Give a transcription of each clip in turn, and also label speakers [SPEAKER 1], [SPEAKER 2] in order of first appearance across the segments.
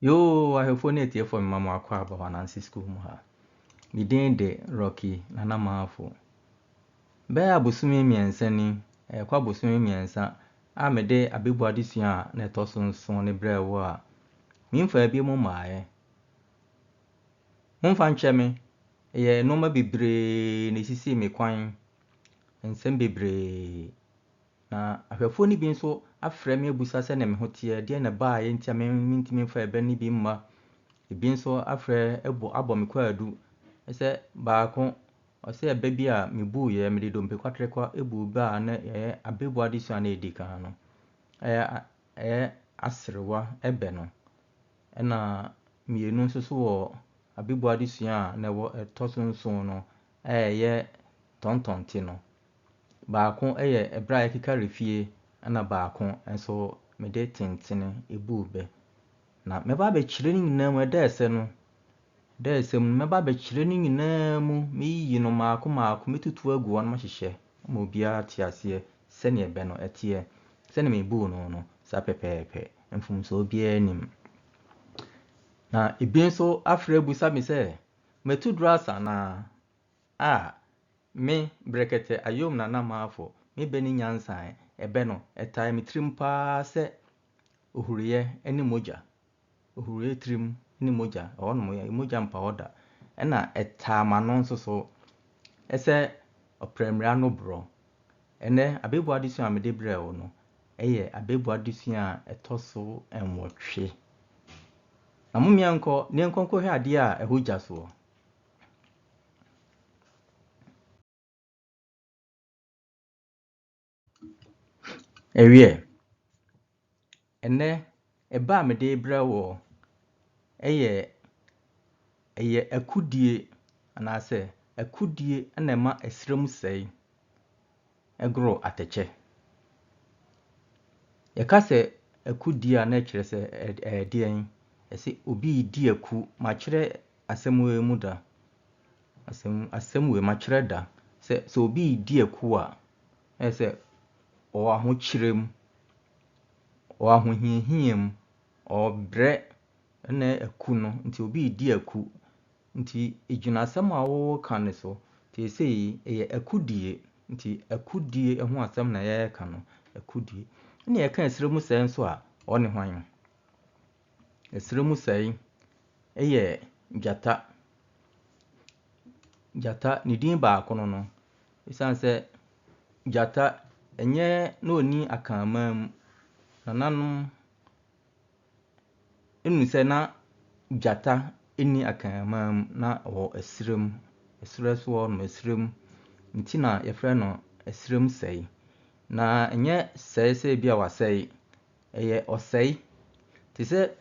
[SPEAKER 1] Yoo, ahwɛfoɔ ne atiefoɔ mema mo akɔ aba wɔ Ananse School mu ha. Me din de Rocky Nana Marfo. Bɛyɛ abosome mmiɛnsa ni, ɛrekɔ abosome mmiɛnsa a mede abɛbu adesua a na ɛtɔ so nson no brɛɛ wo a memfaa bi mu mmaeɛ. Momfa nkyɛ me, ɛyɛ nneɛma bebree na ɛsisii me kwan, nsɛm bebree. Na ahwɛfoɔ no bi nso afrɛ me abisa sɛdeɛ me ho teɛ, deɛn na ɛbaeɛ nti a mentumi mfa ɛbɛ no bi mma. Ebi nso afrɛ bɔ abɔ me kwaadu sɛ baako, ɔsɛ ɛbɛ bi a mebuiɛ, mede dompe kwaterekwa buu bɛ a na ɛyɛ abɛbu adesua a na ɛdi kan no. Ɛyɛ ɛyɛ aserewa ɛbɛ no. Ɛna mmienu nso so wɔ abɛbu adesua a na ɛwɔ ɛtɔ so nson no a ɛyɛ tɔntɔnte no. Baako yɛ ɛberɛ a yɛkekare fie ɛna baako nso mede tentene buu bɛ. Na mɛba abɛkyerɛ ne nyinaa mu ɛda ɛsɛ no, da ɛsɛ mu no mɛba abɛkyerɛ ne nyinaa mu, mɛyiyi no mmaako mmaako, mɛtutu agu hɔ na mahyehyɛ ma obiara ate aseɛ sɛdeɛ bɛ no ɛteɛ, sɛdeɛ mebuu no no, saa pɛpɛɛpɛ, mfomsoɔ biara nnim. Na ebi nso afrɛ abusa me sɛ, matu duro asa anaa? A, me, Brekete Ayom Nana Marfo, me bɛ ne nyansa ɛ, ɛbɛ no, ɛtae me tirim pa ara sɛ ohuruiɛ ne mogya. Ohuruiɛ tirim ne mogya, ɛhɔnom mogya mpa hɔ da. Ɛna ɛtaa m'ano nso so sɛ ɔprɛmire ano borɔ. Ɛnnɛ, abɛbu adesua a mede brɛɛ wo no yɛ abɛbu adesua a ɛtɔ so nwɔtwe. Na mommea nkɔ na yɛnkɔ nkɔhwɛ adeɛ a ɛhɔ gya soɔ. Ɛwiɛ, ɛnnɛ ɛbɛ a mede rebrɛ woɔ yɛ ɛyɛ akodie anaasɛ akodie na ɛma ɛserɛ mu sɛe goro atɛkyɛ. Yɛka sɛ akodie a na ɛkyerɛ sɛ ɛyɛ deɛn? Yɛse obi redi aku. Makyerɛ asɛm wei mu da. Asɛm asɛm wei makyerɛ da. Sɛ sɛ obi redi aku a, na ɛyɛ sɛ ɔwɔ ahokyerɛ mu, ɔwɔ ahohiahia mu, ɔrebrɛ na aku no. Nti obi redi aku. Nti ɛgyina asɛm a woreka no so. Nti seesei ɛyɛ akodie. Nti akodie ho asɛm na yɛreka no. Akodie. Ɛna yɛka ɛserɛ mu sɛe nso a, ɔne hwan? Ɛserɛ mu sɛe yɛ gyata. Gyata, ne din baako no no, ɛsiane sɛ gyata ɛnyɛ na ɔnni Akanman mu. Nananom nim sɛ na gyata nni Akanman mu, na ɔwɔ ɛserɛ mu, ɛserɛ so hɔ nom, ɛserɛ mu nti na yɛfrɛ no ɛserɛ mu sɛe. Na ɛnyɛ sɛe sɛ bi a wasɛe, ɛyɛ ɔsɛe. Te sɛ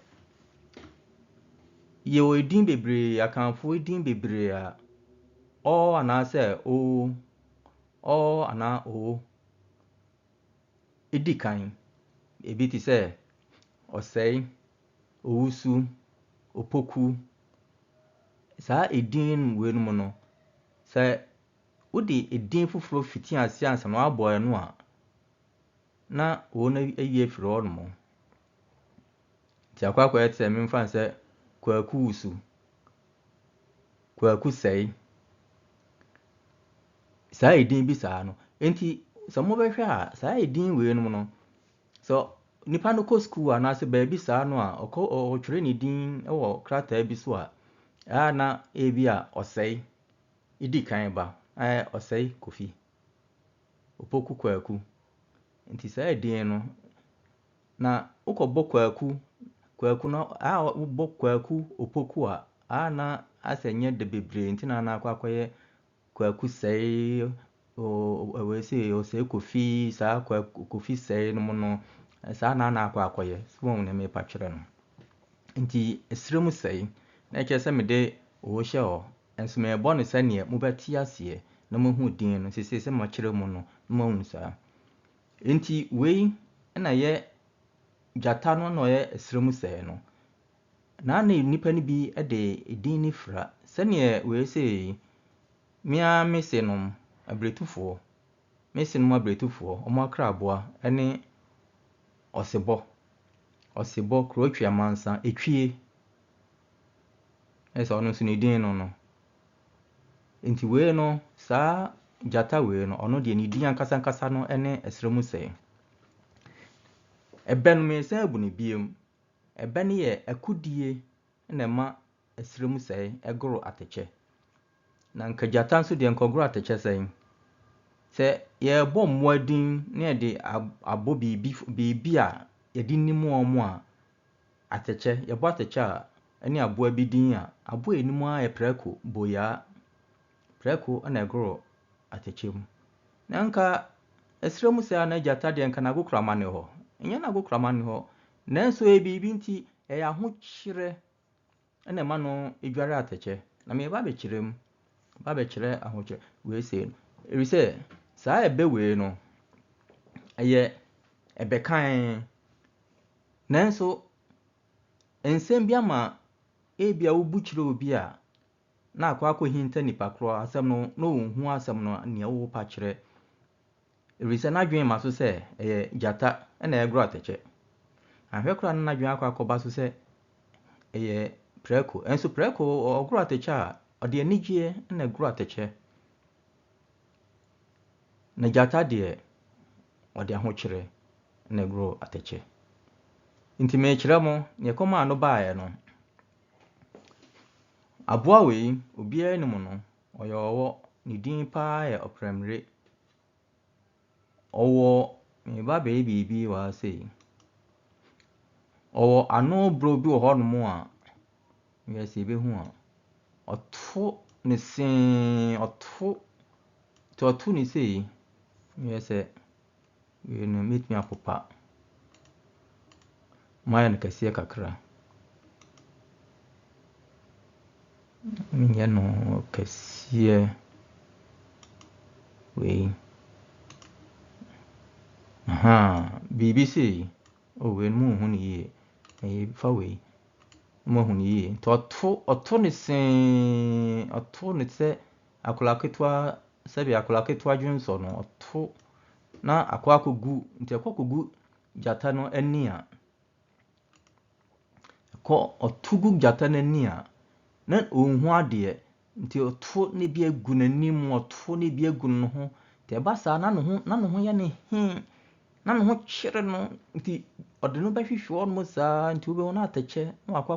[SPEAKER 1] yɛwɔ edin bebree, Akanfoɔ edin bebree a ɔ anaasɛ o, ɔ anaa o di kan. Ebi te sɛ ɔsɛe, owusu, opoku. Saa edin weinom no, sɛ wode edin foforɔ fiti aseɛ ansa na woabɔ ɛno a, na wɔn ayi afiri hɔnom. Nti akɔ akɔyɛ te sɛ memfa no sɛ Kwaku Wusu, Kwaku Sɛe. Saa edin bi saa no. Nti sɛ mobɛhwɛ a, saa edin weinom no, sɛ nipa no kɔ sukuu anaasɛ baabi saa no a, ɔkɔ ɔtwerɛ ne din wɔ krataa bi so a, ɛyɛ a na ebi a ɔsɛe di kan ba. Ɛɛ Ɔsɛe Kofi, Opoku Kwaku. Nti saa edin no, na wokɔbɔ Kwaku, Kwaku no a wobɔ Kwaku Opoku a, a na asɛ nyɛ de bebree nti na na akɔ akɔyɛ Kwaku Sɛe, wei sei Ɔsɛe Kofi, saa Kwaku Kofi Sɛe no mu no, saa na na akɔ akɔyɛ. So woahu nea merepa kyerɛ no? Nti ɛserɛ mu sɛe, na ɛkyerɛ sɛ mede o hyɛ hɔ. Nso merebɔ no sɛdeɛ mobɛte aseɛ na moahu din no. Seesei sɛ makyerɛ mu no, na moahu saa. Nti wei na ɛyɛ gyata no na ɔyɛ ɛserɛ mu sɛe no. Na na nnipa no bi de edin no fira. Sɛdeɛ wei sei, me ara me senom, abiretufoɔ, me senom abiretufoɔ, wɔn akraboa ne ɔsebɔ. Ɔsebɔ, Kurotwi amansa, etwie. Ɛsɛ ɔno nso ne din no no. Nti wei no, saa gyata wei no, ɔno deɛ ne din ankasa ankasa no ne ɛserɛ mu sɛe. Ɛbɛ no meresan abu no biom. Ɛbɛ no yɛ akodie na ɛma ɛserɛ mu sɛe goro atɛkyɛ. Na nka gyata nso deɛ nka ɔgoro atɛkyɛ sɛn? Sɛ yɛrebɔ mmoa din na yɛde abɔ biribi biribi a yɛde nim wɔn a, atɛkyɛ, yɛbɔ atɛkyɛ a ɛne aboa bi din a, aboa a ɛnim ara yɛ prɛko, boyaa. Prɛko na ɛgoro atɛkyɛ mu. Na nka ɛserɛ mu sɛe anaa gyata deɛ nka n'agoprama ne hɔ. Ɛnyɛ n'agoprama ne hɔ. Nanso ɛyɛ biribi nti, ɛyɛ ahokyerɛ na ɛma no dware atɛkyɛ. Na mereba abɛkyerɛ mu, ba abɛkyerɛ ahokyerɛ wei sei no. Ɛfiri sɛ saa ɛbɛ wei no, ɛyɛ ɛbɛ kann. Nanso nsɛm bi ama ebia wobu kyerɛ obi a, na akɔ akɔhinta nipa korɔ asɛm no na ɔnhu asɛm no nea worepa kyerɛ. Ɛfiri sɛ n'adwene ma so sɛ ɛyɛ gyata na ɛregoro atɛkyɛ. Ahwɛ koraa na n'adwene akɔ akɔba so sɛ ɛyɛ prɛko. Nso prɛko ɔgoro atɛkyɛ a, ɔde anigyeɛ na ɛgoro atɛkyɛ. Na gyata deɛ, ɔde ahokyerɛ na ɛgoro atɛkyɛ. Nti merekyerɛ mo nea ɛkɔmaa no baeɛ no. Aboa wei, obiara nim no, ɔyɛ ɔwɔ. Ne din paa yɛ ɔprɛmire. Ɔwɔ, mereba abɛyɛ biribi wɔ ha sei. Ɔwɔ ano borɔ bi wɔ hɔnom a, yɛ sɛ yɛbɛhu a, ɔto ne see, ɔto, nti ɔto ne sei, yɛ sɛ wei no mɛtumi apopa. Mayɛ no kɛseɛ kakra. Menyɛ no kɛseɛ wei. Ahaa, biribi sei. Oh, wei no monhu no yie. Fa wei. Moahu no yie. Nti ɔto, ɔto ne see, ɔto ne sɛ akwadaa ketewa, sɛdeɛ akwadaa ketewa dwonsɔ no, ɔto na akɔ akɔgu, nti ɛkɔ akɔgu gyata no ani a, ɛkɔ, ɔto gu gyata no ani a, na ɔnhu adeɛ. Nti ɔto ne bi agu n'anim, ɔto ne bi agu ne ho. Nti ɛba saa na ne ho, na ne ho yɛ ne he, na ne ho kyere no. Nti ɔde no bɛhwehwɛ hɔnom saa, nti wobɛhu na atɛkyɛ, na wakɔ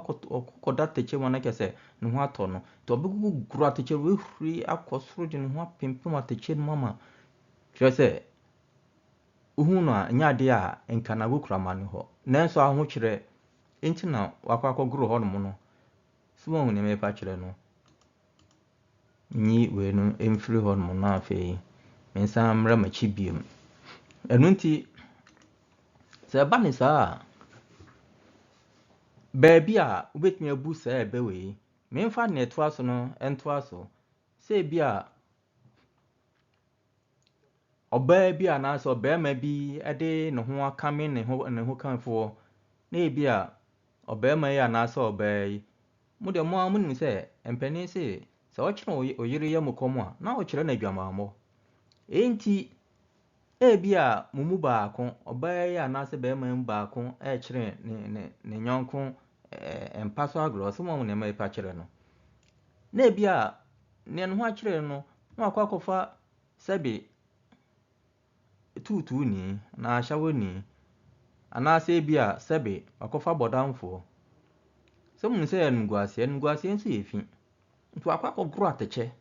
[SPEAKER 1] akɔda atɛkyɛ mu a na kyerɛ sɛ ne ho atɔ no. Nti ɔbɛguguru atɛkyɛ no, ɔbɛhuri akɔ soro de ne ho apempem atɛkyɛ no mu ama kyerɛ sɛ wohu no a, ɛnyɛ adeɛ a nka n'agoprama ne hɔ. Nanso ahokyerɛ nti na wakɔ akɔgoro hɔnom no. So woahu nea merepa kyerɛ no? Nyi wei no mfiri hɔnom na afei mensan mmra m'akyi biom. Ɛno nti, sɛ ɛba ne saa a, baabi a wobɛtumi abu saa ɛbɛ wei, memfa nea ɛtoa so no ntoa so. Sɛ ebi a ɔbaa bi anaasɛ ɔbarima bi de ne ho akame ne ho ne ho kamfoɔ, na ebi a ɔbarima yi anaasɛ ɔbaa yi, mo deɛ mo ara monim sɛ mpanin se sɛ ɔkyerɛ wo yere yam kɔm a, na ɔkyerɛ no adwamammɔ. Enti ebi a mo mu baako, ɔbaa yi anaasɛ barima yi mu baako ɛrekyerɛ ne ne ne yɔnko mpa so agorɔ, sɛ moahu nea merepa kyerɛ no. Na ebi a nea ne ho akyerɛ no, na wakɔ akɔfa sɛbe tuutuuni anaa ahyɛwoni anaasɛ ebi a sɛbe wakɔfa bɔdamfoɔ. Sɛ monim sɛ animguaseɛ, animguaseɛ nso yɛ fi. Nti wakɔ akɔgoro atɛkyɛ.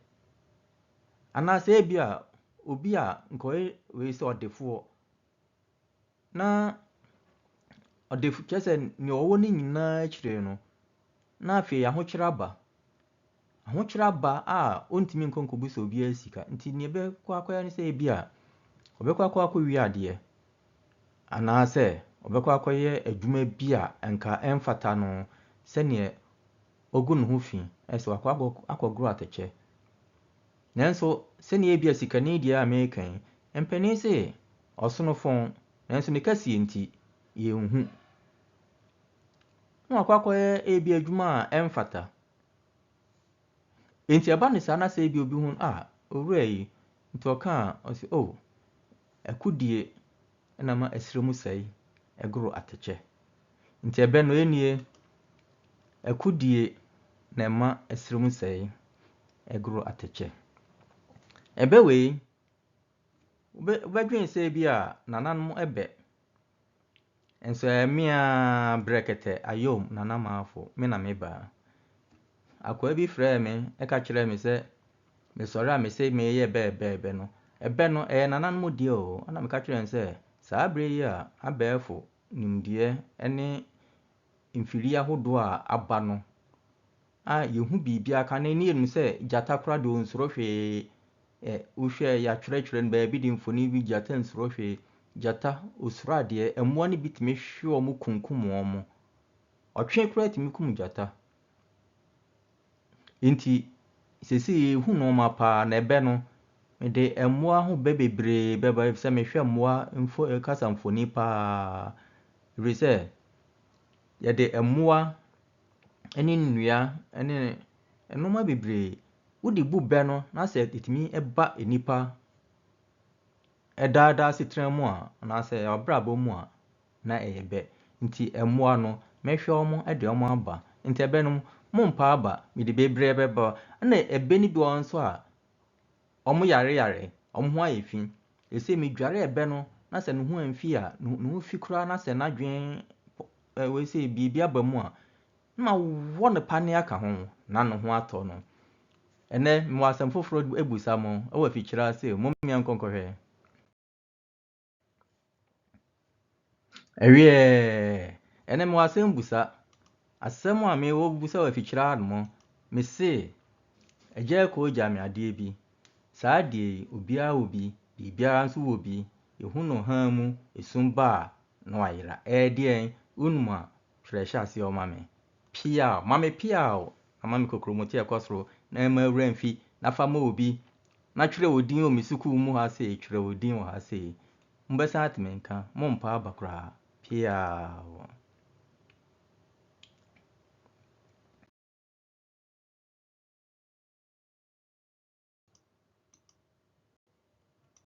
[SPEAKER 1] Anaasɛ ebi a obi a nka ɔyɛ wei sɛ ɔdefoɔ na ɔdefo kyerɛ sɛ nea ɔwɔ no nyinaa akyire no, na afei ahokyerɛ aba. Ahokyerɛ aba a ɔntumi nkɔ nkɔbisa obiara sika. Nti nea ɛbɛkɔ akɔyɛ ne sɛ ebi a ɔbɛkɔ akɔ akɔwie adeɛ anaasɛ ɔbɛkɔ akɔyɛ adwuma bi a nka ɛmfata no sɛneɛ ɔgu ne ho fi ɛsɛ wakɔ akɔgoro atɛkyɛ. Nanso sɛnea ebi a sikani deɛ a mereka yi, mpanin se ɔsono fɔn nanso ne kɛseɛ nti yɛnhu. Na wakɔ akɔyɛ ebi adwuma a ɛmfata. Nti ɛba ne saa na sɛ ebi obi hu a owura yi nti ɔka a ɔse oh ɛkodie ɛna ma ɛserɛ mu sɛe ɛgoro atɛkyɛ. Nti ɛbɛ no ɛnie, ɛkodie na ɛma ɛserɛ mu sɛe ɛgoro atɛkyɛ. Ɛbɛ wei, wobɛdwene sɛ bi a nananom ɛbɛ, nso ɛyɛ me ara brɛkɛtɛ ayom Nana Maafo, me na mebaa. Akoa bi frɛɛ me ka kyerɛɛ me sɛ mesɔre a mese meyɛ bɛɛbɛɛbɛ no, ɛbɛ no ɛyɛ nananom deɛ o. Ɛna meka kyerɛɛ no sɛ saa berɛ yi a abɛɛfo nimdeɛ ne mfidie ahodoɔ a aba no a yɛhu biribiara ka no ne yɛnim sɛ gyata koraa deɛ ɔnsuro hwee. Ɛ wohwɛ yɛatwerɛtwerɛ no baabi de mfoni bi gyata nsuro hwee. Gyata ɔsuro adeɛ, mmoa no bi tumi hwe wɔn kunkum wɔn. Ɔtwe koraa tumi kum gyata. Nti seesei yɛhu nneɛma paa na ɛbɛ no mede mmoa ho bɛ bebree bɛba efisɛ mehwɛ mmoa mfo kasa mfoni paa. Ɛfiri sɛ yɛde mmoa ne nnua ne nneɛma bebree wode bu bɛ no na sɛ ɛtumi ba nnipa daadaa asetena mu a anaasɛ abrabɔ mu a na ɛyɛ bɛ. Nti mmoa no mɛhwɛ wɔn de wɔn aba. Nti ɛbɛ no mommpa aba mede bebree bɛba. Ɛna ɛbɛ no bi wɔ hɔ nso a wɔn yareyare, wɔn ho ayɛ fi. Ɛsɛ medware ɛbɛ no na sɛ ne ho amfi a ne ho fi koraa na sɛ n'adwene wei sɛ biribi aba mu a na mawɔ no paneɛ aka ho na ne ho atɔ no. Ɛnɛ mewɔ asɛm foforɔ abusa mo ɛwɔ afikyire ase mommea nkɔ nkɔhwɛ. Ɛwiɛ, ɛnɛ mewɔ asɛm busa. Asɛm a mewɔ busa wɔ afikyire ha nom, mese agya koo gya me adeɛ bi. Saa adeɛ yi, obiara wɔ bi, biribiara nso wɔ bi. Yɛhu no hann mu, esum ba a na wayera. Ɛyɛ deɛn? Wonim a, twerɛ hyɛ aseɛ ma me. Piaw, ma me piaw na ma me kokromoti a ɛkɔ soro na ɛmma awura mfi na fa ma obi na twerɛ wo din wɔ me sukuu mu ha sei, twerɛ wo din wɔ ha sei. Mobɛsan ate me nka, mommpa aba koraa. Piaw.